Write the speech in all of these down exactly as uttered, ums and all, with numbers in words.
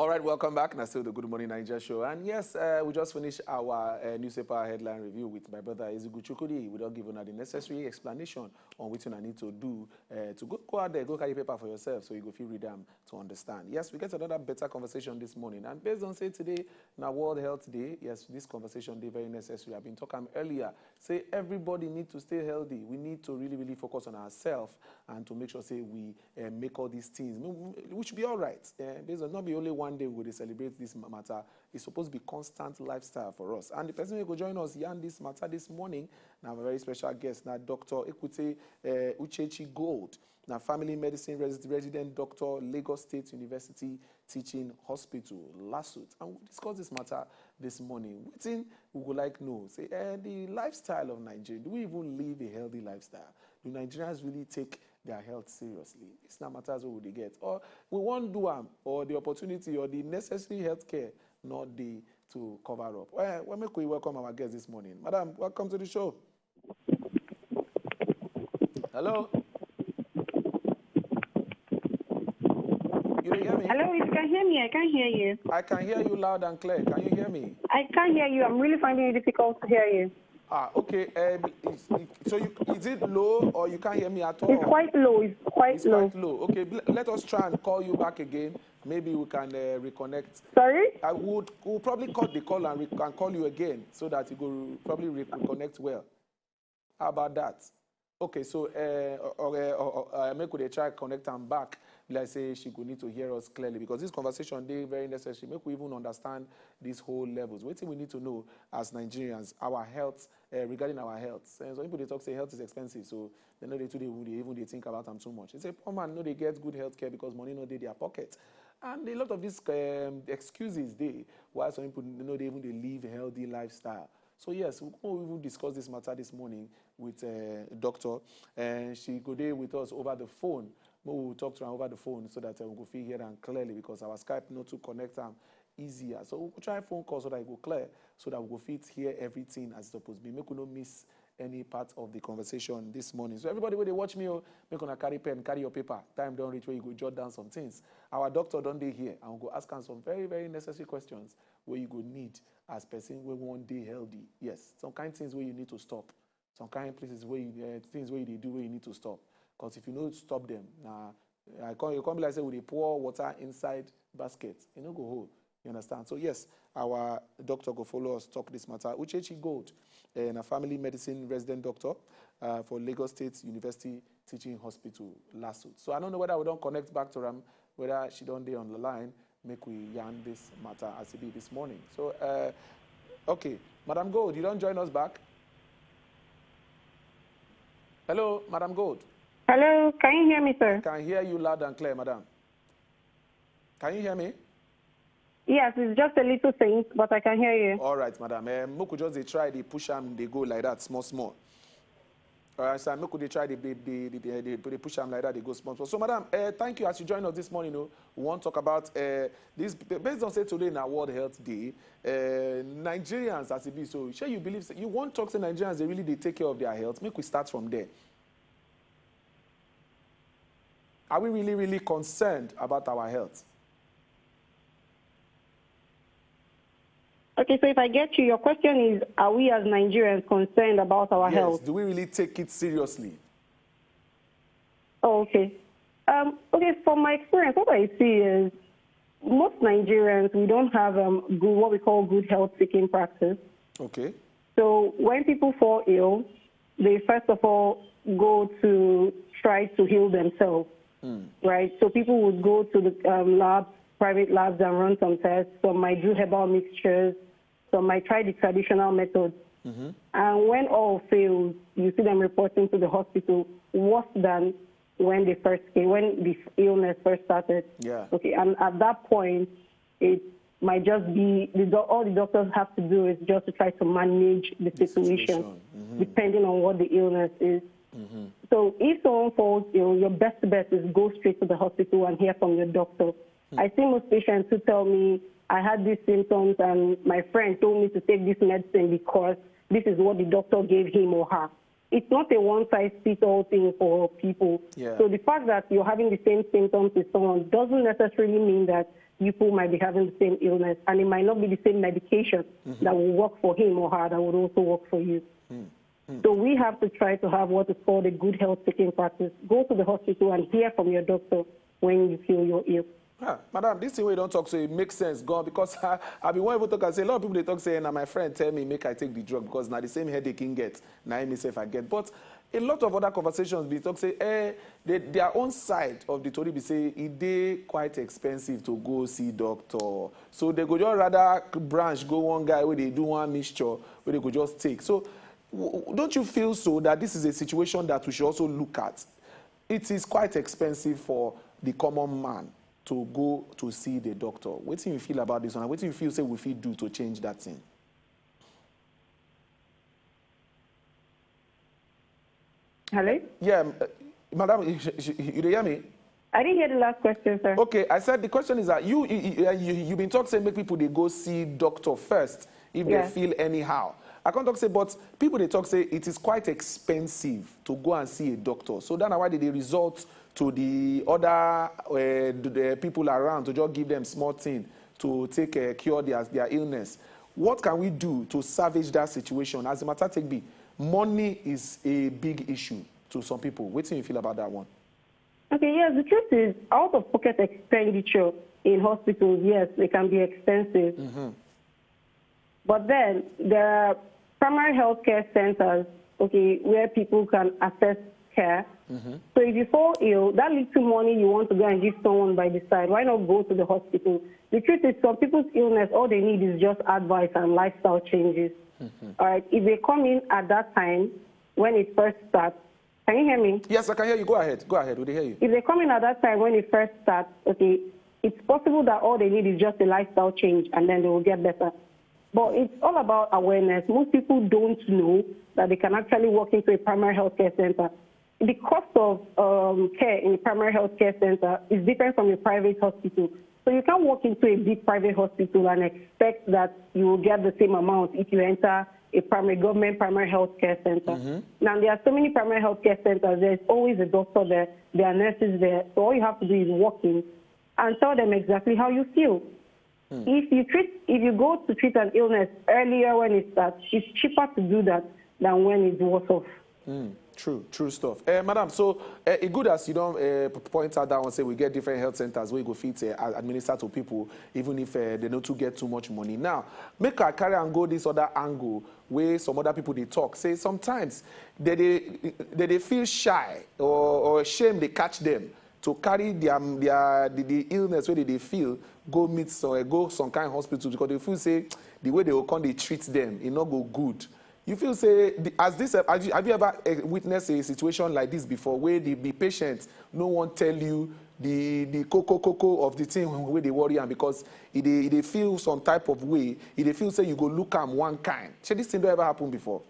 All right, welcome back. Now still the Good Morning Nigeria show. And yes, uh, we just finished our uh, newspaper headline review with my brother Ezigu Chukudi. We don't give una the necessary explanation on what I need to do uh, to go, go out there, go carry paper for yourself so you go feel read them to understand. Yes, we get another better conversation this morning. And based on say today, now World Health Day, yes, this conversation day very necessary. I've been talking earlier. Say everybody need to stay healthy. We need to really, really focus on ourselves and to make sure say we uh, make all these things. We, we should be all right. Uh, based on not be only one day we go dey celebrate this ma- matter. It's supposed to be constant lifestyle for us. And the person who go join us yarn this matter this morning, now a very special guest, now Doctor Ekute uh, Uchechi Gold, now family medicine res- resident doctor, Lagos State University Teaching Hospital, Lasut. And we discuss this matter this morning. Wetin we go like know, say, eh, the lifestyle of Nigeria, do we even live a healthy lifestyle? Do Nigerians really take their health seriously? It's not matters we dey get. Or we won't do am, or the opportunity or the necessary healthcare not dey to cover up. Well, well, make we welcome our guest this morning. Madam, welcome to the show. Hello? You dey hear me? Hello, if you can hear me, I can't hear you. I can hear you loud and clear. Can you hear me? I can't hear you. I'm really finding it difficult to hear you. Ah, okay. Um, is, is- so you, is it low or you can't hear me at all? It's quite low. It's quite It's low. quite low. Okay, bl- let us try and call you back again. Maybe we can uh, reconnect. Sorry? I would we'll probably cut the call and we can call you again so that you go probably re- reconnect well. How about that? Okay, so uh, or, or, or, uh, make we dey try connect am back. Be like say she go need to hear us clearly because this conversation dey very necessary. Make we even understand these whole levels. Wetin we need to know as Nigerians, our health uh, regarding our health. Uh, some people dey talk say health is expensive, so they no dey too dey even dey even dey think about am too much. They say poor man no dey get good health care because money no dey their pocket, and a lot of these um, excuses dey why some people no dey even dey live healthy lifestyle. So yes, we go even discuss this matter this morning with uh, doctor, and she go dey with us over the phone. We will talk to her over the phone so that uh, we go fit hear am clearly because our Skype no too connect am easier. So we go try phone call so that it go clear, so that we go fit hear everything as it suppose be. Make we no miss any part of the conversation this morning. So everybody wey dey watch me, oh, make una carry pen, carry your paper. Time don reach where you go jot down some things. Our doctor don dey here, and we go ask am some very, very necessary questions wey you go need as person wey wan dey healthy. Yes, some kind things wey you need to stop. Some kind places where you, uh, things where you dey do where you need to stop. Because if you no stop them, na I come, you come be like say we dey pour water inside basket. E no go hold. You understand? So yes, our doctor go follow us talk this matter. Uchechi Gold, uh, na family medicine resident doctor uh, for Lagos State University Teaching Hospital, Lasut. So I don't know whether we don connect back to am, whether she don dey on the line. Make we yarn this matter as e be this morning. So, uh, okay, Madam Gold, you don join us back? Hello, Madam Gold. Hello, can you hear me, sir? Can hear you loud and clear, Madam. Can you hear me? Yes, it's just a little faint, but I can hear you. All right, Madam. Um, make we just dey try dey push am dey go like that, small small. All right, sir. Make we dey try dey dey dey dey dey- dey push am like that dey go small small. So, Madam, uh, thank you as you join us this morning. Oh, we wan talk about uh, this based on say today na World Health Day. Uh, Nigerians as e be so, shey you believe say you wan talk say Nigerians dey really dey take care of their health? Make we start from there. Are we really, really concerned about our health? Okay, so if I get you, your question is, are we as Nigerians concerned about our Yes. health? Do we really take it seriously? Oh, okay. Um, okay, from my experience, what I see is most Nigerians, we don't have um, good, what we call good health seeking practice. Okay. So when people fall ill, they first of all go to try to heal themselves, right? So people would go to the um, labs, private labs, and run some tests. Some might do herbal mixtures. Some might try the traditional methods. And when all fails, you see them reporting to the hospital worse than when they first came, when the illness first started. Yeah. Okay, and at that point, it might just be the, doc- all the doctors have to do is just to try to manage the situation, situation. depending on what the illness is. So if someone falls ill, your best bet is go straight to the hospital and hear from your doctor. I see most patients who tell me, "I had these symptoms and my friend told me to take this medicine because this is what the doctor gave him or her." It's not a one size fits all thing for people. Yeah. So the fact that you're having the same symptoms as someone doesn't necessarily mean that you people might be having the same illness, and it might not be the same medication that will work for him or her that would also work for you. So we have to try to have what is called a good health taking practice. Go to the hospital and hear from your doctor when you feel you're ill. Ah, madam, this thing wey you don talk so, it makes sense, gone, because I, I be one even talk and say, a lot of people dey talk say, "Na my friend tell me make I take the drug because na the same headache he get, na him myself I get." But a lot of other conversations be talk say, eh, they, their own side of the story be say e dey quite expensive to go see doctor. So they go just rather branch go one guy wey dey do one mixture wey they go just take. So w- w- don't you feel so that this is a situation that we should also look at? It is quite expensive for the common man to go to see the doctor. Wetin you feel about this one? Wetin you feel say we fit do to change that thing? Hello? Yeah, um, uh, madam, you, you, you dey hear me? I didn't hear the last question, sir. Okay, I said the question is that you you you, uh, you, you been talk say make people dey go see doctor first if Yeah. they feel anyhow. I can't talk say, but people dey talk say it is quite expensive to go and see a doctor. So that's why they, they resort to the other uh, the, the people around to just give them small thing to take uh, cure their, their illness. What can we do to salvage that situation? As the matter take be, money is a big issue to some people. What do you feel about that one? Okay, yes, the truth is out-of-pocket expenditure in hospitals, yes, it can be expensive. But then there are primary healthcare centers, okay, where people can access care. So if you fall ill, that little money you want to go and give someone by the side, why not go to the hospital? The truth is, some people's illness, all they need is just advice and lifestyle changes. All right, if they come in at that time when it first starts, can you hear me? Yes, I can hear you. Go ahead. Go ahead. We dey hear you. If they come in at that time when it first starts, okay, it's possible that all they need is just a lifestyle change and then they will get better. But it's all about awareness. Most people don't know that they can actually walk into a primary healthcare center. The cost of um, care in a primary healthcare center is different from a private hospital. So you can't walk into a big private hospital and expect that you will get the same amount if you enter a primary government primary healthcare center. Now there are so many primary healthcare centers. There's always a doctor there. There are nurses there. So all you have to do is walk in and tell them exactly how you feel. If you treat, if you go to treat an illness earlier when it starts, it's cheaper to do that than when it's worse off. True, true stuff. Uh, madam, so uh, it good as you don't uh, point out that one, say we get different health centers where you go fit uh, administer to people, even if uh, they don't too get too much money. Now, make I carry and go this other angle where some other people they talk. Say sometimes they they, they, they feel shy or, or shame they catch them to carry their, their the, the illness where they, they feel go meet some uh, go some kind hospital because they feel say the way they will come they treat them, it not go good. You feel say the, as this have you, have you ever uh, witnessed a situation like this before where the, the patient no one tell you the the coco coco of the thing where they worry am because e dey e dey feel some type of way, e dey feel say you go look am one kind. Shey this thing don ever happen before?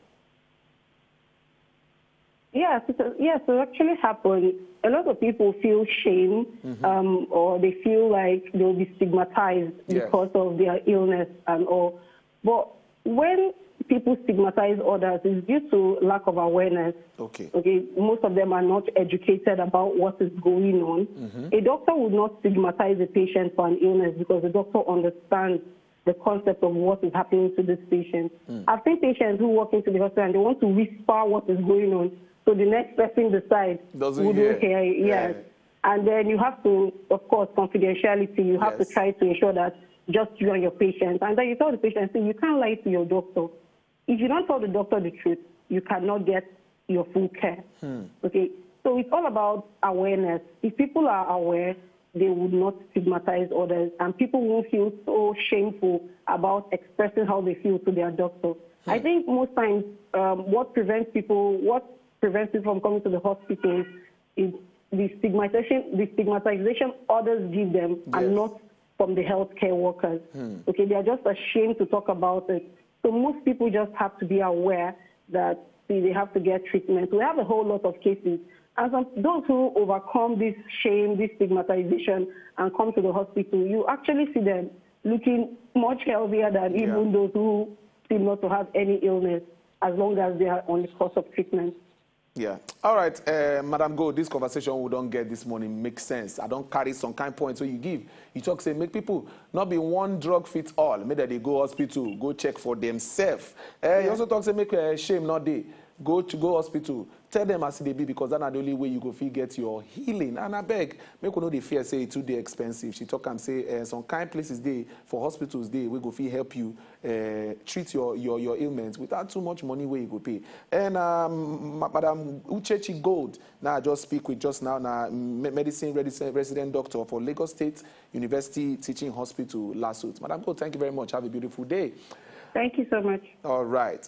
Yes, it, yes, it actually happened. A lot of people feel shame um, or they feel like they'll be stigmatized Yes. because of their illness and all. But when people stigmatize others, it's due to lack of awareness. Okay. Okay, most of them are not educated about what is going on. A doctor would not stigmatize a patient for an illness because the doctor understands the concept of what is happening to this patient. I've seen patients who walk into the hospital and they want to whisper what is going on, so the next person beside Doesn't wouldn't hear. hear. Yes. Yeah. And then you have to, of course, confidentiality. You have Yes. to try to ensure that just you and your patient. And then you tell the patient, say, you can't lie to your doctor. If you don't tell the doctor the truth, you cannot get your full care. Okay? So it's all about awareness. If people are aware, they would not stigmatize others, and people won't feel so shameful about expressing how they feel to their doctor. I think most times um, what prevents people, what prevents people from coming to the hospital is the stigmatization, the stigmatization others give them, Yes. and not from the healthcare workers. Okay, they are just ashamed to talk about it. So most people just have to be aware that, see, they have to get treatment. We have a whole lot of cases. And some, those who overcome this shame, this stigmatization, and come to the hospital, you actually see them looking much healthier than even those who seem not to have any illness, as long as they are on the course of treatment. Yeah. All right, uh, Madam Gold, this conversation we don't get this morning makes sense. I don't carry some kind points where you give. You talk say make people not be one drug fit all. Make that they go hospital, go check for themselves. Uh, You also talk say make uh, shame not dey. Go to go hospital. Tell them as they be because that's not the only way you go fit get your healing. And I beg, make we know the fear say it too dey expensive. She talk and say uh, some kind places dey for hospitals dey we go fit help you uh, treat your, your, your ailments without too much money where you go pay. And um, Ma- Madam Uchechi Gold, now I just speak with just now, now me- medicine resident, resident doctor for Lagos State University Teaching Hospital, Lasut. Madam Gold, thank you very much. Have a beautiful day. Thank you so much. All right.